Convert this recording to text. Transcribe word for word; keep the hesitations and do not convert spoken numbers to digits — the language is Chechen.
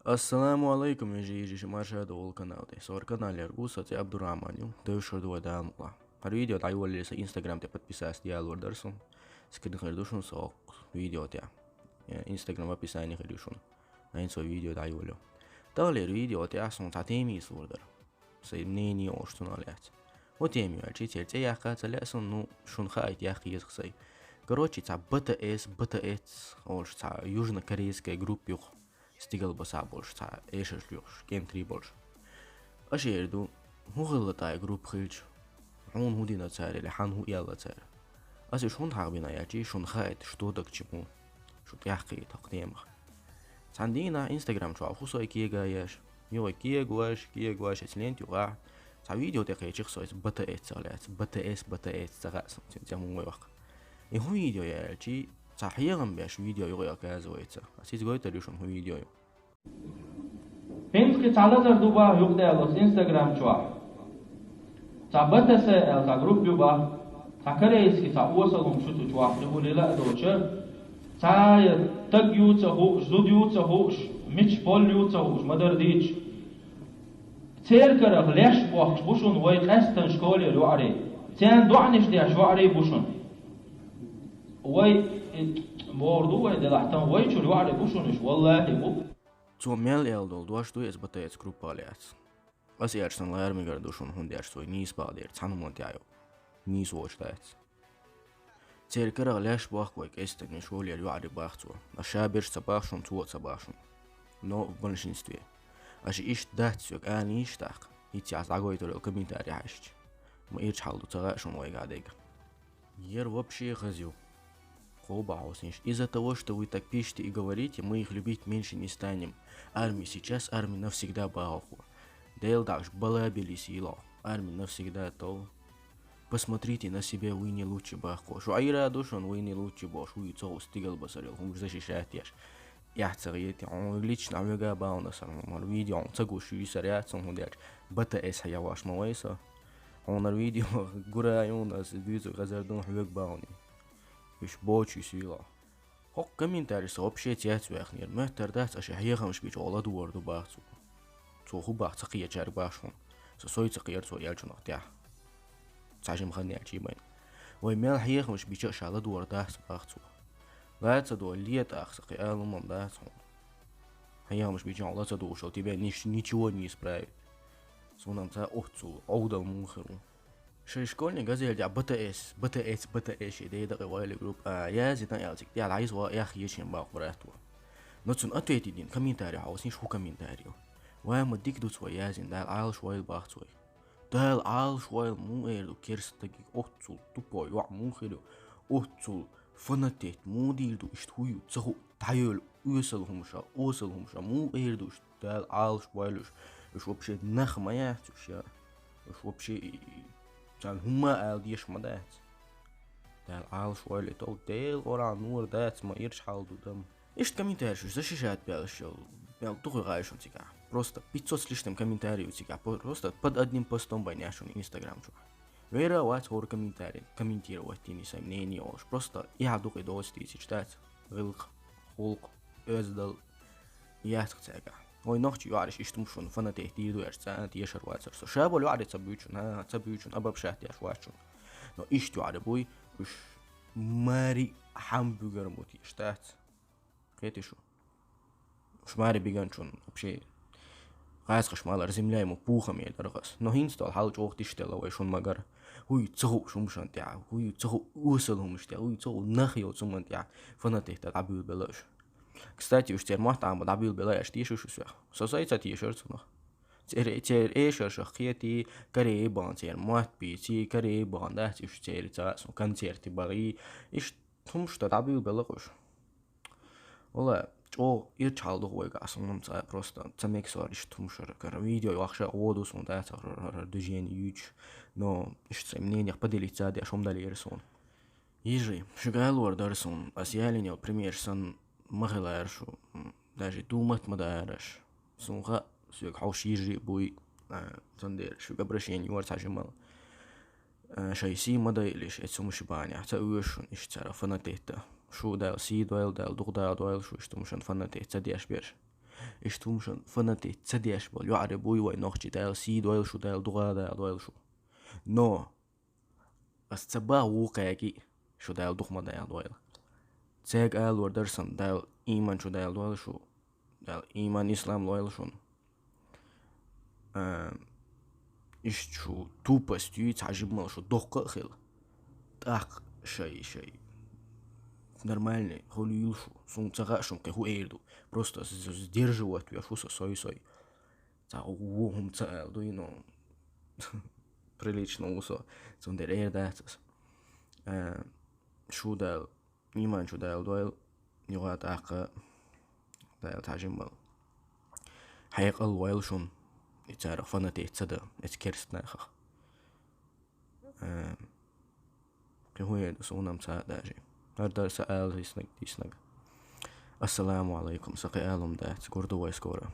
Ассаламу алайкум, вежарий, йижарий, шу марша да вай канал тӀа. Са вай канал яр гу, са цӀи Абдурахман ю, тевшхар ду вай Дала мукъалахь. ХӀара видео дӀайолале, са Instagram тӀа подписаться де аьлар дар сона. Скрин хир ду шуна са видео тӀа. Э, Instagram в описании хир ю шуна. ХӀинца вай видео дӀайолайо. Тахлера видео тӀа сона цхьа тема йийсалур дар. Сай мнение олуш цунах лаьцна. ХӀун тема ю аьлчи, церан цӀе яккха ца лаьа сона, ну, шуна хаийта яккха еза сай. Короче, цхьа Б Т С, Б Т С олуш цхьа южнокорейская группа ю-кх. Стигала басахь болуш цхьа эшарш лоьхуш, кӀентарий болуш. Аша эр ду, хӀун хилла тӀаккха и группа хилча? Хьуна хӀун дина цара или хьан хӀун аьлла цара? Аса уьш хӀунда хьахбина аьлчи, шуна хаийта, что да к чему. Шу тӀаьхьакхиийта хӀокху темах. Цхьана дийнахь Instagram чохь хӀун сой кега еш? Йой, кегош, кегош, эца лента юкъахь. Цхьа видео тӀекхечира со иза Б Т С-ца лаьцна. Б Т С, Б Т С ца хаьа сан, цуьнан цӀе хӀун вай ваккха. И хӀун видео ю аьлчи, цхьа хьехам беш видео ю, оказывается. Аса иза гойтур ю шуна хӀун видео ю. ХӀинца кхин цхьа лазар ду бах юкъадаьлла оцу Instagram чохь. Цхьа Б Т С аьлла цхьа группа ю бах. Цхьа корейский цхьа осал хӀума шу цу чохь, тӀехула ла а доцуш. Цхьа я таг ю ца хууш, зуда ю ца хууш, мича полла ю ца хууш, ма-дарра дийцча. Церан карах леш бохкуш бу шуна вай къаьсттина школера йоӀарий. Царна доӀанаш деш йоӀарий бу шуна. Вай, бохур ду вай, делахь тан вай чуьра йоӀарий бу шуна уьш, валлахӀи бу. Цо мел аьлла долу дош ду иза Б Т С группа лаьцна. Аса аьлча сан лара мегар ду шуна, хӀунда аьлча цо нийса бала дера цхьана хӀуманна тӀехь ю. Нийса воцуш дац. Церан карах леш бохку вай къаьсттина школера йоӀарий бах цо. Аса ша берш ца бах шуна, цо а ца бах шуна. Но в большинстве. Аша иштта дац соьга ала йиш тӀаккха. ХӀинца аса дӀагойтур йолу комментарий хьаьжча. Ма ирча хьал ду ца хаьа шуна вайгахь дерг. Ер вообще хаза ю. Кхо бахьа хьо синш. Из-за того, что вы так пишете и говорите, мы их любить меньше не станем. Армия сейчас, армия навсегда бахьа хьо. Дела дӀа уьш бала белий сийлахь. Армия навсегда тов. Посмотрите на себя, вы не лучше бахьа хьо. Шу Ӏийра ду шуна, вы не лучше бохуш, вуй ца хуу стигала басар йолу, хӀумаш защищать еш. Эхь ца гӀети, хьуна лично вега бахьана сар, хӀумар видео хьуна ца гуш, юьсар яц, хӀунда аьлча Б Т С хьан яхош ма вай со. Хьуна видео гура юна аса дуьйцу хазар ду хьоьга бахьана. Уьш бочу сийлахь. ХӀокху комментарийш со вообще цец ваьхнера. Моьттар дац, аша хьехамаш бича хьо ладугӀур ду бах цо. Цо хӀун бах ца кхечаьрга бах шуна. Со сой ца кхера цо яьллачунах тӀехь. Цхьа жима хан яьлчий байна. Вай мел хьехамаш бича ша ладугӀур дац бах цо. Ла ца до, ле тӀаккха сан кхин ала хӀумам дац хьуна. Хьехамаш бича хьо ла ца дугӀуш, тебе ниш-, ничего не исправит. Суна-м ца оццул, Ӏовдал муха хир ву. Шайн школьный газетехь Б Т С, Б Т С, Б Т С, шен дей дакъе вайлиг группа, а, язйина аьлла цига тӀехь дӀайса ван ях ечийн бакъ брат ву. Но цунна ответить дина комментарий хьовсийша хӀун комментарий ю. Вай ма дика ду цо язйина, Дала Ӏалаш войла бах цо. Дала Ӏалаш войла муха эр ду керста стаге, оццул тупой йоӀ муха хир ю, оццул фанатет муха дийр ду, иштта хӀу ю, ца хуу, дӀайойла, оьсал хӀумаша, осал хӀумаша муха эр ду иштта. Дала Ӏалаш войла уьш. Уьш вообще нах ма яц уьш, я. Уьш вообще и, и, царна хӀумма ала дезаш ма дац. Дала Ӏалаш войла и тов, Дела Къуръан нур дац, ма ирча хьал ду дам. Иштта комментарийш уьш защищать баьллаш йолу, мел тухуй гӀайшун цигахь. Просто пятьсот с лишним комментарий ю цигахь. По-, просто под одним постом байна яшун Instagram чу. Вера вац хӀора комментарий, комментировать дини сайн мнение олуш. Просто иха дукъе доцу дийцича дац. ГӀиллакх, гӀуллакх, оьздал, яцахь цаьрга. Вай нохчи йоӀариш иштта хӀума шуна фанатех дийр ду аьлча, царна тешар вацар со. Ша болу йоӀаре ца буьйцу шуна, хӀа, ца буьйцу шуна, обобщать деш вац шуна. Но иштта йоӀаре буй, уьш мари хьан буьгар мутийш дац. Кхетий шу? Уьш мари бигончун вообще гӀазкхаш малар земля ему пухом елар гӀас. Но хӀинца долу хьал чӀогӀа тиштелла вай шуна магар. ХӀуй ца хуу шумшан тӀехь, хӀуй ца хуу осал хӀумаш тӀехь, хӀуй ца хуу нах йолу цуман тӀехь фанатех дӀабуьйлабелла уьш. Кстати, уьш церан мотт Ӏама дӀабуьйлабелла аьлча, тешаш шу соьх? Со сай ца тешара цунах. Церан, церан эшаршах кхетий, карий бан церан мотт бийций, карий бан дац уьш церан цхьа а сун концерте багӀий. Иштта хӀумаш дан дӀабуьйлабелла уьш. Вала, чӀогӀа ирча хьал ду вайгахь, суна-м цхьа просто ца мегаш сор иштта хӀумаш хӀара видео йохуша гӀо ду суна, дац хӀара, хӀара, хӀара движение юьйцуш. Но иштта сайн мнениех поделиться деш хӀума далийра суна. Йижарий, шуьга алор дара суна, ас ялийна йолу примерш санна ма хилара шу, м, даже думать ма дараш. Суна хаьа, соьга хьовш йижарий буй, а, цундела шуьга обращение йора цхьа жимал. А, шайн сий ма дайлиш, эцу хӀумаш банехь ца оьшу шуна иштта цара фанатетта. Шу Дала сий дойла, Дала дукха Дала дойла шу иштта хӀумашан фанатетта ца деш берш. Иштта хӀуманаш фанатить ца деш бола йоӀарий буй вай нохчий, Дала сий дойла шу, Дала духьал даккха дойла шу. Но ас ца бах вукхаьги, шу Дала духьал ма даккха дойла. Цаьрга алар дар сан, Дала иман шу Дала дойла шу, Дала иман ислам лойла шуна. А, иштта шу тупость юй, цхьа жиммал шу доккха а хила. ТӀаккха шай, шай нормальный хулийла шу. Суна ца хаьа шуна кхин хӀу эр ду. Просто с-, с-, сдерживать веш ву со сой-сой. Цхьа ву хӀума ца ала дуй, но прилично ву со. Цундела эр дац ас. А, шу Дала, иман шу Дала дойла, юха тӀаккха Дала цхьа жиммал хьекъал лойла шуна, и царах фанатить ца да, эцу керста нахах. Э, кхин хӀу эр ду, суна-м ца хаьа даже. ХӀара дар са ала диснарг, диснарг. Ассаламу алайкум, са кхин ала хӀума дац, гур ду вай скоро.